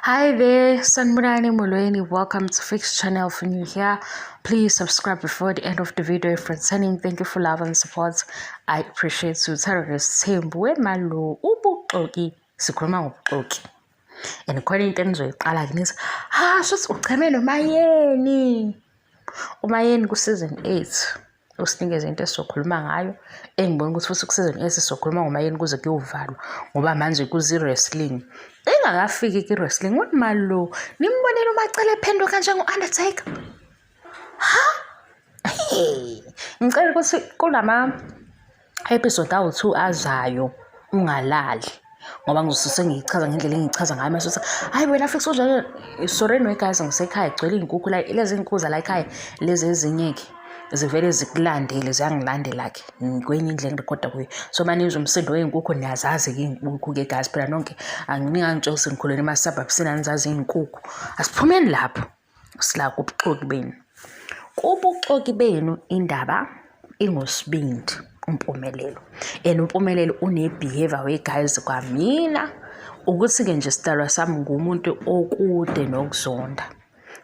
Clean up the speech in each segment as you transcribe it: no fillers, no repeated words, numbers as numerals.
Hi there, Sanibonani Molweni. Welcome to Fix Channel. If you're new here, please subscribe before the end of the video. If returning, thank you for love and support. I appreciate you. Uthando nesithembu wemalo ubuxoki. Sikhuluma ngobuxoki. And khona into enizoyiqala ke nithi, ha, shuthi ucheme noMayeni. UMayeni ku-season 8 usinikeze into esizokhuluma ngayo engibona ukuthi futhi ku-season 8 sizokhuluma ngoMayeni kuze kuyovalwa ngoba manje kuzi-wrestling. Engakafiki ki-wrestling uMalo nimbonile uMacele ephenduka njengo-Undertaker. Ha? Ngicela ukuthi kulama episode awu-2 azayo ungalali ngoba ngizosuse ngiyichaza ngendlela engiyichaza ngayo mase uthi hayi wena fix unjalo sorry anyway guys ngisekhaya gcwele iy'nkukhu la lezi iy'nkukhu zala ekhaya lezi ezinye-ke zivele zikulandele ziyangilandela-ke kwenye indlela engirekhoda kuyo so uma nizwa umsindo wey'nkukhu niyazazi-ke iy'nkukhu-ke guys phela nonke anginingangitshela ukuthi ngikhulele ema-suburbs nanizazi iy'nkukhu asiphumeni lapho sila kubuxoki benu. Kubuxoki benu indaba ingosibindi uMpumelelo and uMpumelelo une-behavior we-guys kwamina ukuthi-ke nje sidalwa sami ngumuntu okude nokuzonda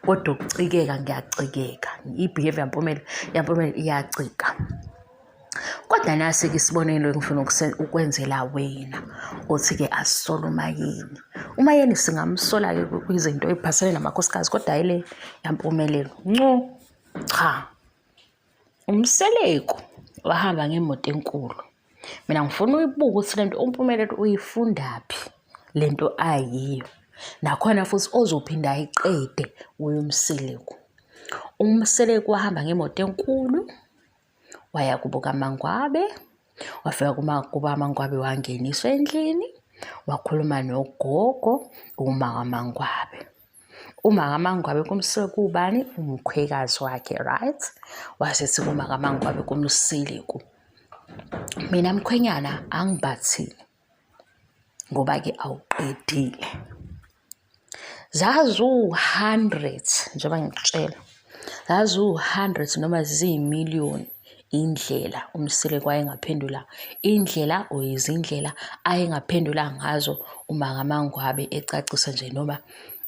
kodwa ukucikeka ngiyacikeka i-behavior yaMpumelelo yaMpumelelo iyacika. Kodwa nasi-ke isibonelo engifuna ukwenzela wena othi-ke asisole uMayeni. UMayeni singamsola-ke kwizinto ey'phathelene namakhosikazi kodwa hhayi le yampumelelo. Nco, cha. UMseleku wahamba ngemoto enkulu. Mina ngifuna uyibuke ukuthi le nto uMpumelelo uyifundaphi le nto ayiyo. Nakhona futhi ozophinda ayiqede wuye uMseleku. UMseleku wahamba ngemoto enkulu Waya kubo kaMangwabe, wafika kubo kaMangwabe wangeniswa endlini, wakhuluma nogogo uma kaMangwabe. Uma kaMangwabe kumsuke kuwubani? Umkhwekazi wakhe, right? Wasethi kuma kaMangwabe kumsiliku. Mina mkhwenyana angibathile ngoba-ke awuqedile. Zaziwu-hundred njengoba ngikutshela, zaziwu-hundred noma ziyimiliyoni indlela uMseleku ayengaphendula indlela or izindlela ayengaphendula ngazo uma kaMangwabe ecacisa nje noma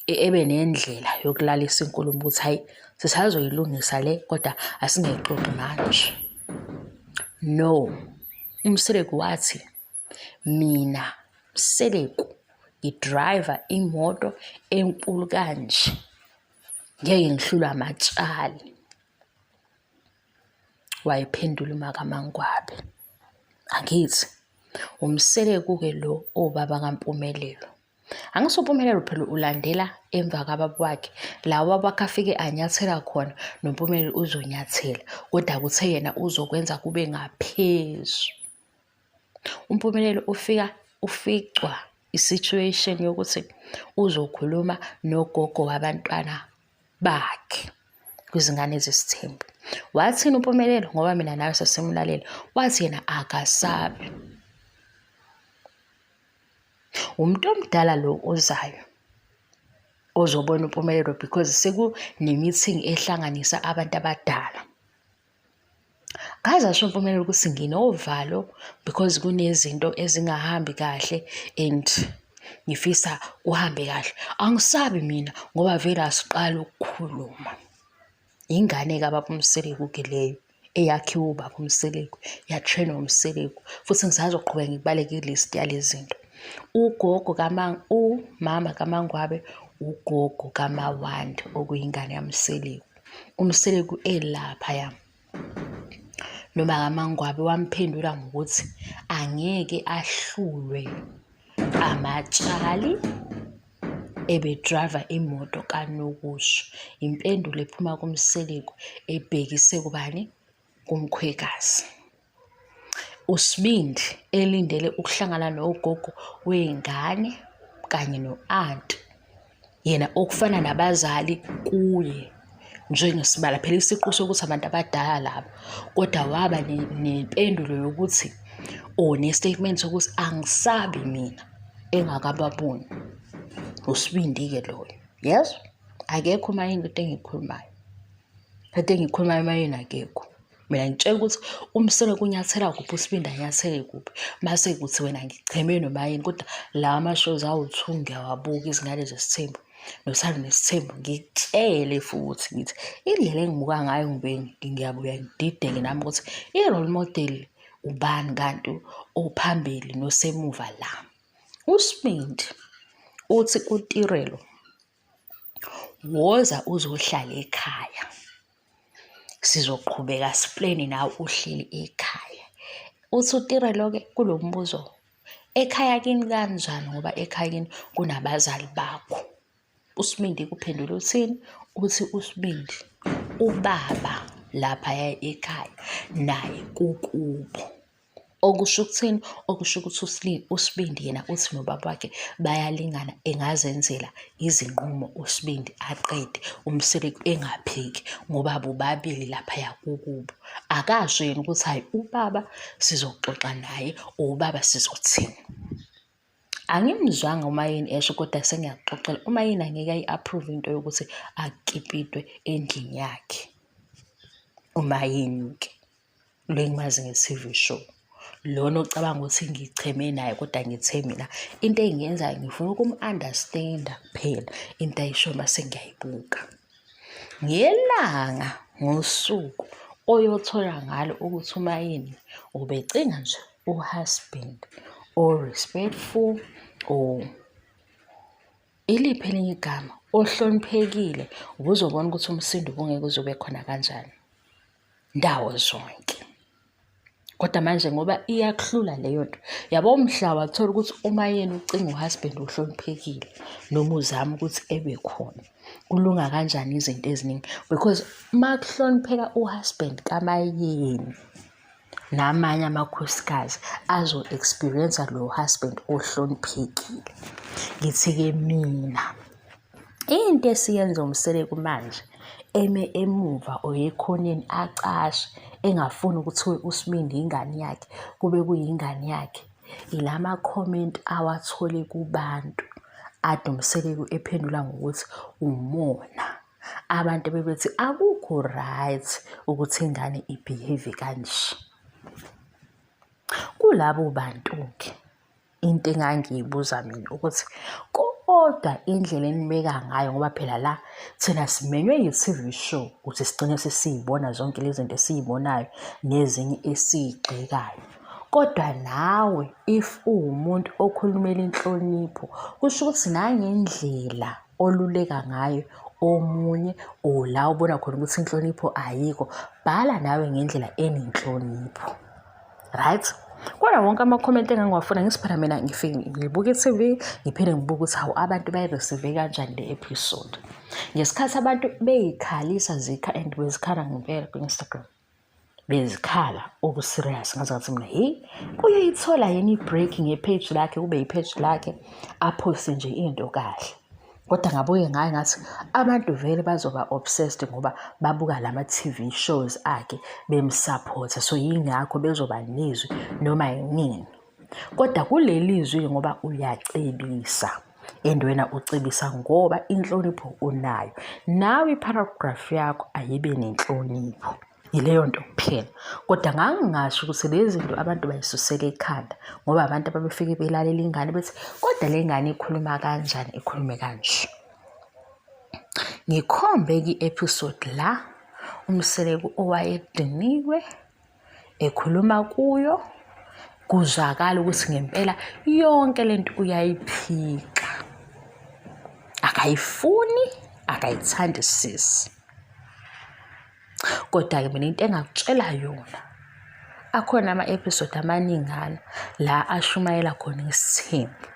ebe nendlela yokulalisa inkulumo ukuthi hhayi sisazoyilungisa le kodwa asingayixoxi manje. No, uMseleku wathi mina Mseleku ngidrayiva imoto enkulu kanje ngeke ngihlulwe amatshali. Wayephendula umakaMangwabe. Angithi uMseleku-ke lo owubaba kaMpumelelo. Angithi uMpumelelo phela ulandela emva kababa wakhe. La ubaba wakhe afike anyathela khona noMpumelelo uzonyathela. Kodwa kuthe yena uzokwenza kube ngaphezu. UMpumelelo ufika uficwa i-situation yokuthi uzokhuluma nogogo wabantwana bakhe kwizingane zesithembu. Wathini uMpumelelo ngoba mina nawe sasimlalela, wathi yena akasabi. Umuntu omdala lo ozayo ozobona uMpumelelo because sekune-meeting ehlanganisa abantu abadala. Ngaze ngasho Mpumelelo ukuthi nginovalo because kunezinto ezingahambi kahle and ngifisa kuhambe kahle. Angisabi mina ngoba vele asiqali ukukhuluma. Ingane kababa uMseleku-ke leyo eyakhiwa ubaba uMseleku, ya-train-wa uMseleku futhi ngisazoqhubeka ngibaleke i-list yale zinto. Ugogo umama kaMangwabe, ugogo kaMawande okuyingane kaMseleku. UMseleku elaphaya noma kaMangwabe wamphendula ngokuthi angeke ahlulwe amatshali ebedrayiva imoto kanokusho. Impendulo ephuma kuMseleku ebhekise kubani? Kumkhwekazi. USibindi elindele ukuhlangana nogogo wey'ngane kanye no-anti yena okufana nabazali kuye njengesibala phela isiqu sokuthi abantu abadala laba kodwa waba nempendulo yokuthi or ne-statement sokuthi angisabi mina engakababoni. USibindi-ke loyo, yezwa? Akekho uMayeni into engiyikhulumayo. Into engiyikhulumayo uMayeni akekho. Mina ngitshela ukuthi uMseleku unyathela kuphi uSibindi anyathele kuphi. Mase kuthi wena ngicheme noma yini kodwa lawa ama-shows awu-two ngiyawabuka izingane zesithembu. Nothando Nesithembu ngikutshele futhi ngithi indlela engibuka ngayo ngibuye ngiyabuya ngidideke nami ukuthi i-role model ubani kanti ophambili nosemuva la. USibindi uthi kuTirelo, woza uzohlala ekhaya. Sizoqhubeka siplene nawe uhleli ekhaya. Uthi uTirelo-ke kulo mbuzo, ekhaya kini kanjani ngoba ekhaya kini kunabazali bakho. USibindi kuphendula uthini? Uthi uSibindi ubaba laphaya ekhaya naye kukubo. Okusho ukuthini? Okusho ukuthi uSibindi yena uthi nobaba wakhe bayalingana, engazenzela izinqumo uSibindi aqede uMseleku engaphiki ngoba bobabili laphaya kukubo. Akasho yena ukuthi hhayi ubaba sizoxoxa naye or ubaba sizothini. Angimzwanga uMayeni esho kodwa sengiyakuxoxela uMayeni angeke ayi-approve into yokuthi akipitwe endlini yakhe. UMayeni-ke. Lo engimazi nge-T_V show. Lona ocabanga ukuthi ngicheme naye kodwa ngithe mina into engiyenzayo ngifuna ukumu-understand-a kuphela into ayishoyo mase ngiyayibuka. Ngelanga ngosuku oyothola ngalo ukuthi uMayeni ubecinga nje u-husband o-respectful or iliphi elinye igama, ohloniphekile, ubuzobona ukuthi umsindo ubungeke uze ube khona kanjani. Ndawo zonke. Kodwa manje ngoba iyakuhlula leyo nto, yabo mhla wathola ukuthi uma yena ucinga u-husband ohloniphekile noma uzama ukuthi ebe khona, kulunga kanjani izinto eziningi because uma kuhlonipheka u-husband kaMayeni namanye amakhosikazi azo-experience-a lo husband ohloniphekile. Ngithi-ke mina Into esiyenza uMseleku manje eme emuva or ekhoneni acashe engafuni kuthiwe uSibindi ingane yakhe kube kuyingane yakhe ilama comment awathole kubantu ade uMseleku ephendula ngokuthi umona. Abantu bebethi akukho right ukuthi ingane i-behave kanje. Kulabo bantu-ke Into engangiyibuza mina ukuthi kodwa indlela enibeka ngayo ngoba phela la thina simenywe yi-T_V show ukuthi sigcine sesiy'bona zonke lezi zinto esiy'bonayo nezinye esiy'gxekayo. Kodwa nawe if uwumuntu okhulumela inhlonipho, kusho ukuthi nangendlela oluleka ngayo omunye or la ubona khona ukuthi inhlonipho ayikho, bhala nawe ngendlela enenhlonipho. Right? Kodwa wonke ama-comment engangiwafuna ngithi phela mina ngifike ngibuke i-T_V ngiphinde ngibuke ukuthi hawu abantu bayi-receive kanjani le episode. Ngesikhathi abantu beyikhalisa zikha and bezikhala ngempela kwi-Instagram. Bezikhala oku-serious ngaze ngathi mina heyi uyayithola yini i-break nge-page lakhe kube i-page lakhe aphoste nje into kahle. Kodwa ngabuye ngaye ngathi abantu vele bazoba obsessed ngoba babuka lama-T_V shows akhe bemsaphotha so yingakho bezoba nezwi noma yinini. Kodwa kuleli zwi ngoba uyacebisa and wena ucebisa ngoba inhlonipho unayo. Nawe i-paragraph yakho ayibe nenhlonipho. Yileyo nto kuphela. Kodwa ngangingasho ukuthi lezi zinto abantu bayisusela ekhanda ngoba abantu ababefike belalela ingane bethi kodwa le ngane ikhuluma kanjani ikhulume kanje. Ngikhombe ki-episode la uMseleku owayediniwe ekhuluma kuyo kuzwakala ukuthi ngempela yonke lento uyayiphika. Akayifuni, akayithandisisi. Kodwa-ke mina into engakutshela yona, akhona ama-episode amaningana la ashumayela khona isithembu.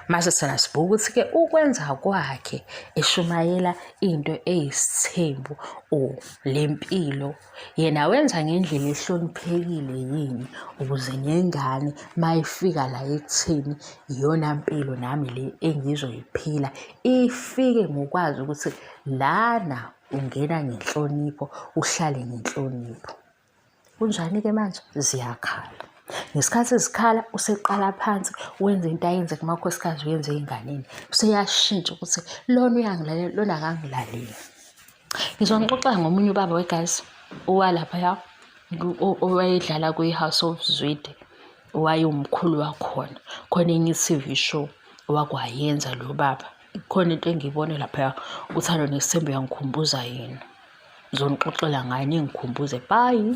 Mase thina sibuka ukuthi-ke ukwenza kwakhe eshumayela into eyisithembu or le mpilo yena wenza ngendlela ehloniphekile yini ukuze nengane mayifika la ekutheni iyona mpilo nami le engizoyiphila ifike ngokwazi ukuthi lana Ungena ngenhlonipho, uhlale ngenhlonipho. Kunjani-ke manje? Ziyakhala. Ngesikhathi zikhala useqala phansi wenza into ayenze kumakhosikazi uyenze ey'nganeni. Useyashintsha ukuthi lona uyangilalela, lona akangilaleli. Ngizonixoxela ngomunye ubaba wegazi owalaphaya owayedlala kwi-House of Zwide, owayewumkhulu wakhona. Khona enye i-T_V show owake wayenza lo baba. Khona into engiyibone laphaya, Uthando Nesithembu yangikhumbuza yena. Ngizonixoxela ngayo ningikhumbuze. Bye.